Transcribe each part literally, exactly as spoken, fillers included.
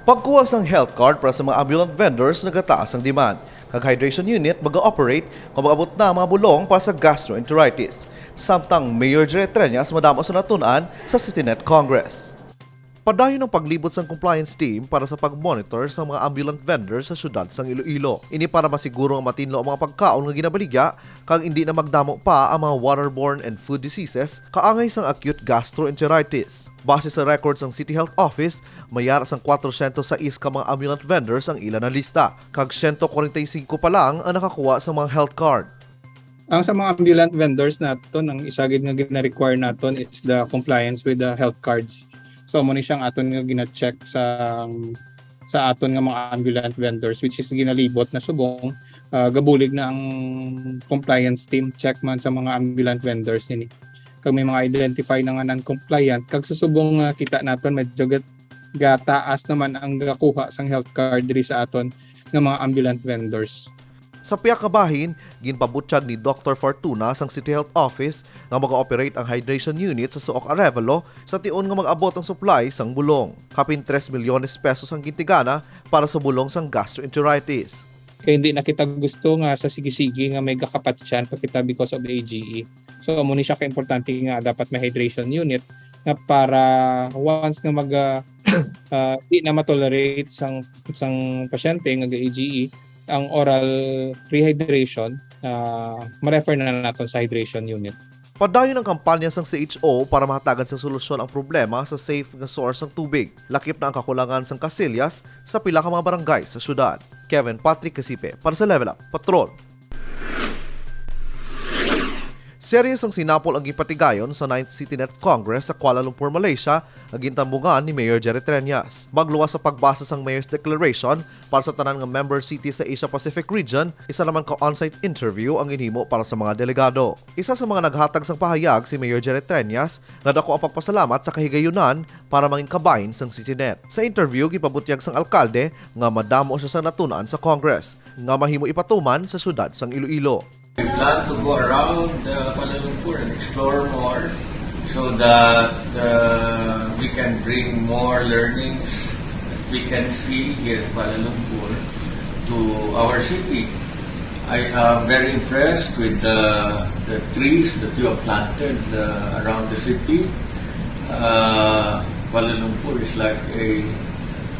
Pagkuha sang health card para sa mga ambulant vendors nagataas ang demand, kag hydration unit mag-ooperate kung mag-abot na ang mga bulong para sa gastroenteritis. Samtang Mayor Jerry Treñas madamo sa natun-an sa CityNet Congress. Padayon ang paglibot sang compliance team para sa pag-monitor sa mga ambulant vendors sa siyudad sang Iloilo. Ini para masiguro nga matinlo ang mga pagkaon nga ginabaligya kag indi na magdamo pa ang mga waterborne and food diseases kaangay sang acute gastroenteritis. Base sa record sang City Health Office, may ara sang kwatro syentos sais ka mga ambulant vendors ang ila nalista, kag siyento kwarenta y singko pa lang ang nakakuha sa mga health card. Ang sa mga ambulant vendors naton, ang isa gid nga gina-require naton is the compliance with the health cards. So, amo ni siya ang aton nga gina-check sa, sa aton nga mga ambulant vendors, which is ginalibot na subong, ah, gabulig na ang compliance team check man sa mga ambulant vendors nini. Kag may mga identify na nga non-compliant, kag sa subong nga kita naton, medyo gat-, gataas naman ang gakuha sang health card diri sa aton nga mga ambulant vendors. Sa pihak nga bahin, ginpabutyag ni Doktor Fortuna sang City Health Office nga mag-ooperate ang hydration unit sa Suok Arevalo sa tion nga mag-abot ang supply sang bulong. Kapin tres milyones pesos ang gintigana para sa bulong sang gastroenteritis. Kay hindi na kita gusto nga sa sige-sige nga may gakapatyan pa kita because of A G E. So, amo ni siya kaimportante nga dapat may hydration unit nga para once nga mag, ah, ah, di na ma-tolerate sang, sang pasyente nga A G E, ang oral rehydration, ah, ma-refer na naton sa hydration unit. Padayon ang kampanya sang C H O para mahatagan sang solusyon ang problema sa safe nga source sang tubig, lakip na ang kakulangan sang kasilyas sa pila ka mga barangay sa syudad. Kevin Patrick Casipe para sa Level Up Patrol. Serye sang sinapol ang ginpatigayon sa ninth CityNet Congress sa Kuala Lumpur, Malaysia, nga gintambungan ni Mayor Jerry Treñas. Magluwas sa pagbasa sang Mayor's Declaration para sa tanan nga member city sa Asia Pacific region, isa naman ka on-site interview ang ginhimo para sa mga delegado. Isa sa mga naghatag sang pahayag si Mayor Jerry Treñas nga dako ang pagpasalamat sa kahigayunan para mangin kabahin sang CityNet. Sa interview, gipabutyag sang alkalde nga madamo siya sa natun-an sa Congress nga mahimo ipatuman sa siyudad sang Iloilo. We plan to go around, uh, Kuala Lumpur and explore more so that, uh, we can bring more learnings that we can see here in Kuala Lumpur to our city. I am very impressed with the, the trees that you have planted, uh, around the city. Uh, Kuala Lumpur is like a,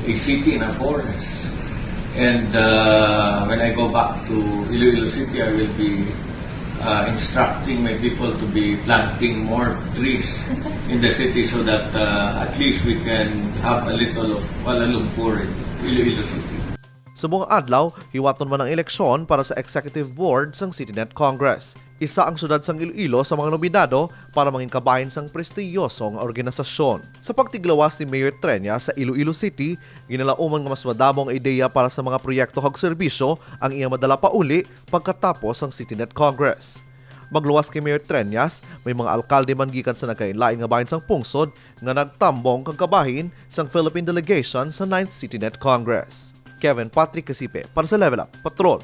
a city in a forest. And, uh, when I go back to Iloilo City, I will be, uh, instructing my people to be planting more trees in the city so that, uh, at least we can have a little of Kuala Lumpur in Iloilo City. Subong nga adlaw, hiwaton man ang eleksyon para sa Executive Board sang CityNet Congress. Isa ang siyudad sang Iloilo sa mga nominado para mangin kabahin sang prestiyosong organisasyon. Sa pagtiglawas ni Mayor Treñas sa Iloilo City, ginalauman nga mas madamo nga ideya para sa mga proyekto kag serbisyo ang iya madala pauli pagkatapos sang CityNet Congress. Magluwas kay Mayor Treñas, may mga alkalde man gikan sa nagkalain-lain nga bahin sang pungsod nga nagtambong kag kabahin sang Philippine Delegation sa ninth CityNet Congress. Kevin Patrick Casipe para sa Level Up Patrol.